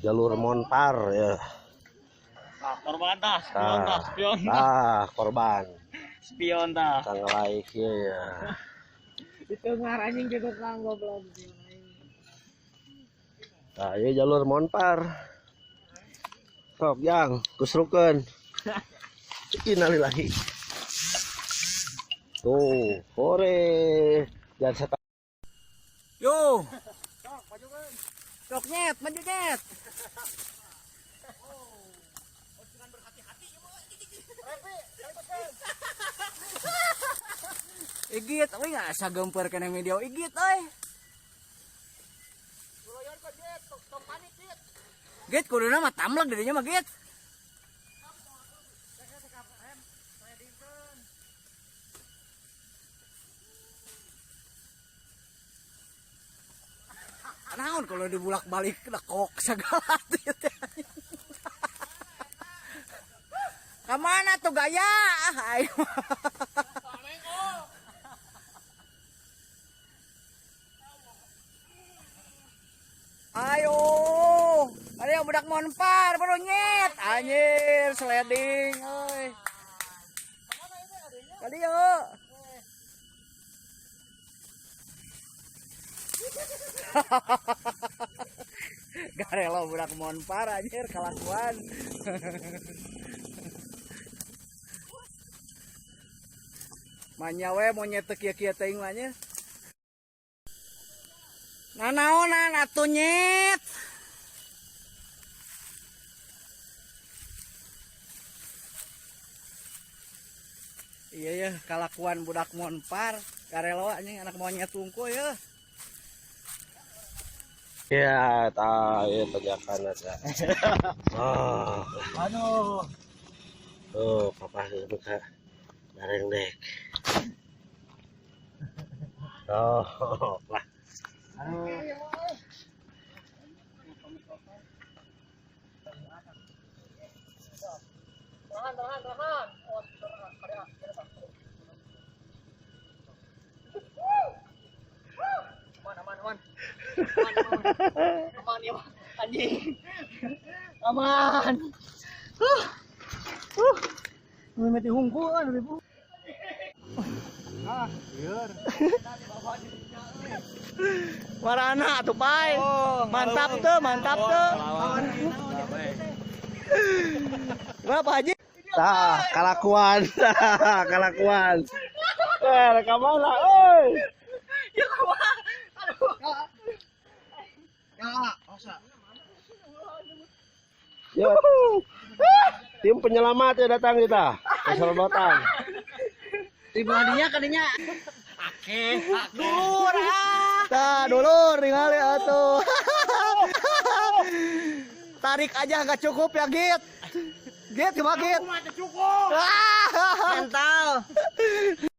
Jalur Monpar ya. Ah, korban tah, spion tah, spion tah. Ah, korban. Spion tah. Kang like ya. Ditengar anjing ke tukang goblok. Nah, ini jalur Monpar. Sok yang kusrukeun. Innalillahi. Tuh, hore. Jangan setan. Yo. Sok nyet, maju nyet. Igit, euy nggak asa gempeur kana video igit euy. Git kuduna mah tamleg dirinya mah git. Naon kalau dibulak-balik lekok segala teh. Kamana tuh gaya? Ah, ayo. Ayo, ada yang budak Monpar baru nyet, anjir, sliding, euy. Kali yo. Garelo budak Monpar anjir kelakuan. Manya we monyet teu kieu-kieu teuing mah nya. Nanaonan atuh nyet. Iya ya, kalakuan budak Monpar, karelo anjing anak monyet tungku ya. Ya, tah, ya tanjakan aja. Oh, Aduh. tuh, papa buka bareng dek. Oh, lah. Aduh. Tahan, tahan, tahan. Oh, Aman, aman, aman. Aman, aman. Aman ya, anjing. Aman. Mimiti hungkul ribu. Ah, lieur. Warana atuh pai. Mantap tuh, mantap tuh. Berapa Haji? Tah, kalakuan, tah, kalakuan. Eh, rek mana euy? Ya kumaha? Aduh. Ya, masa. Ya. Tim penyelamat ya datang kita. Keselamatan. Pribadinya kadinya. Oke, dulur ah. Tah, dulur ningali atuh. Tarik aja nggak cukup ya, Git. Git, kumaha Git? Cukup. Mental.